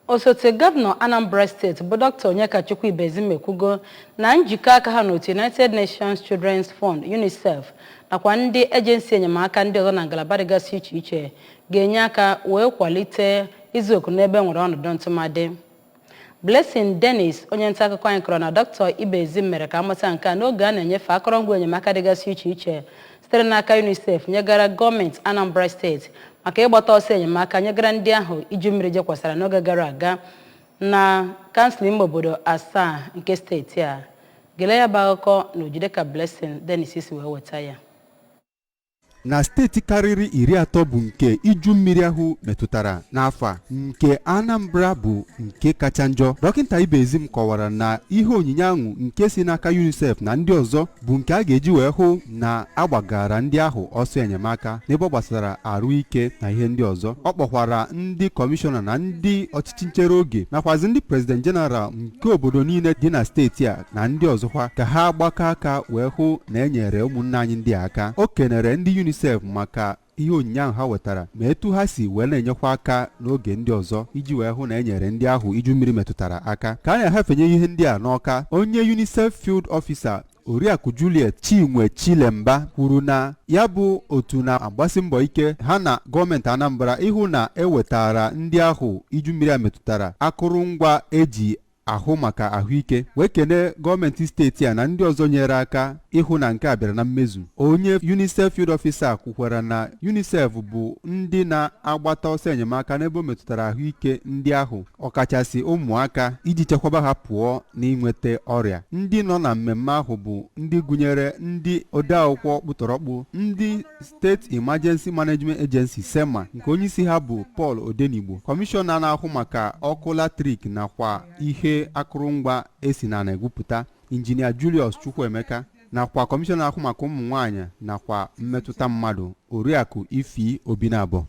Osote gọvanọ Anambra Steeti bụ Dr. Onyekachukwu Ibezim ekwugo na njikọ aka ha n'otu United Nations Children's Fund, UNICEF, nakwa ndị agency enyemaka ndị ọzọ na ngalaba dịgasị iche iche ga-enye aka wee kwalite izu oku n'ebe nwere ọnọdụ ntụmadị. Blessing Dennis, onye nta akụkọ anyị, kọrọ na Dr. Ibezim mere ka amata nke a n'oge a na-enyefe akọrọngwa enyemaka dịgasị iche iche sitere n'aka UNICEF nyegara gọọmenti Anambra Steeti maka ịgbata ọsọ enyemaka nyegara ndị ahụ iju mmiri jekwasara n'oge gara aga na kansụl ime obodo asaa nke steeti a. Gele ya bụ akụkọ na ojide ka Blessing Dennis si wee weta ya. Na steeti karịrị 30 bụ nke iju mmiri ahụ metụtara n'afọ a, nke Anambra bụ nke kacha njọ. Dọkịta Ibezim kọwara na ihe onyinye ahụ nke si n'aka UNICEF na ndị ọzọ bụ nke a ga-eji wee hụ na agbagara ndị ahụ ọsọ enyemaka n'ebe ọ gbasara arụike na ihe ndị ọzọ. Ọ kpọkwara ndị kọmishọna na ndị ọchịchị nchere oge nakwazi ndị president general nke obodo niile dị na steeti a na ndị ọzọkwa ka ha gbakọ aka wee hụ na e nyere ụmụnne anyị ndị a aka. O kenere ndị UNICEF maka ihe onyinye ahụ ha wetara ma etu ha si wee na-enyekwa aka n'oge ndị ọzọ iji wee hụ na e nyere ndị ahụ iju mmiri metụtara aka. Ka a na-ehafenye ihe ndị a n'Ọka, onye UNICEF field officer, Oriakụ Juliet Chinwe Chilemba, kwuru na ya bụ otu na-agbasi mbọ ike ha na gọọmenti Anambra ịhụ na ewetara ndị ahụ iju mmiri a metụtara akụrụngwa eji ahụ maka ahụike, wee kene gọọmenti steeti a na ndị ọzọ nyere aka ịhụ na nke a bịara na mmezu. Onye UNICEF field officer kwukwara na UNICEF bụ ndị na-agbata ọsọ enyemaka n'ebe o metụtara ahụike ndị ahụ, ọkachasị ụmụaka, iji chekwaba ha pụọ n'inweta ọrịa. Ndị nọ na mmemme ahụ bụ ndị gụnyere ndị odeakwụkwọ kpụtọrọkpụ ndị State Emergency Management Agency, SEMA, nke onyeisi ha bụ Paul Odenigbo, kọmishọna na-ahụ maka ọkụ latrik nakwa ihe akụrụngwa esi na na-egwupụta, Injinia Julius Chukwuemeka, nakwa kọmishọna na-ahụ maka ụmụ nwaanyị nakwa mmetụta mmadụ, Oriakụ Ifi Obinabo.